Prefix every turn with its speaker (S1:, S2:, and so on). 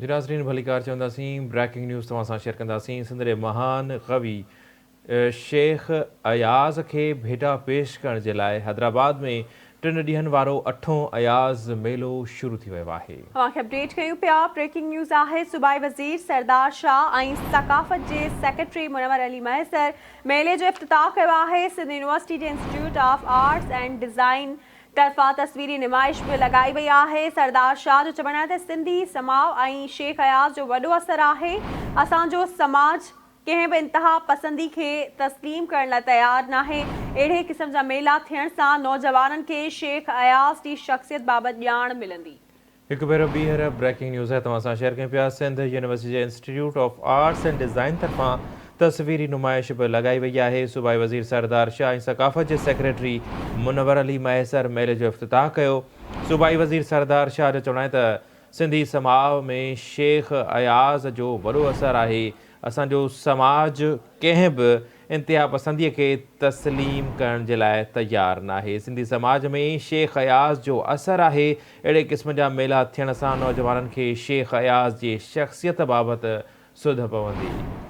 S1: جي ناظرين ڀليڪار چونداسين بريڪنگ نيوز توهان سان شيئر ڪنداسين سنڌ جي مهان ڪوي شيخ اياز کي ڀيٽا پيش ڪرڻ جي لاء حيدرآباد ۾ ٽن ڏينهن وارو اٺون اياز ميلو شروع ٿي ويو آهي.
S2: اوهان کي اپڊيٽ ڪيون پيا بريڪنگ نيوز آهي صوبائي وزير سردار شاهه ۽ ثقافت جي سيڪريٽري منور علي مهيسر ميلي جو افتتاح ڪيو آهي سنڌ يونيورسٽي جي institute of arts and design طرفان تصويري نمائش به لڳائي وئي آهي. سردار شاهه جو چوڻ آهي ته سنڌي سماء ۽ شيخ اياز جو وڏو اثر آهي، اسان جو سماج ڪنهن به انتها پسندي کي تسليم ڪرڻ لاء تيار ناهي، اهڙي قسم جا ميلا ٿيڻ سان نوجوانن کي شيخ اياز جي شخصيت بابت ڄاڻ ملندي.
S1: هڪ ڀيرو ٻيهر بريڪنگ نيوز توهان سان شيئر ڪيون پيا سنڌ يونيورسٽي جي institute of arts and design طرفان تصويري نمائش به لڳائي وئي آهي صوبائي وزير سردار شاهه ۽ ثقافت جي سيڪريٽري منور علي مهيسر ميلي جو افتتاح ڪيو صوبائي وزير سردار شاهه جو چوڻ آهي ته سنڌي سماء ۾ شيخ اياز جو وڏو اثر آهي اسان جو سماج ڪنهن به انتهاپسنديء کي تسليم ڪرڻ جي لاء تيار ناهي. سنڌي سماج ۾ شيخ اياز جو اثر آهي. اهڙي قسم جا ميلا ٿيڻ سان نوجوانن کي شيخ اياز جي شخصيت بابت سڌ پوندي.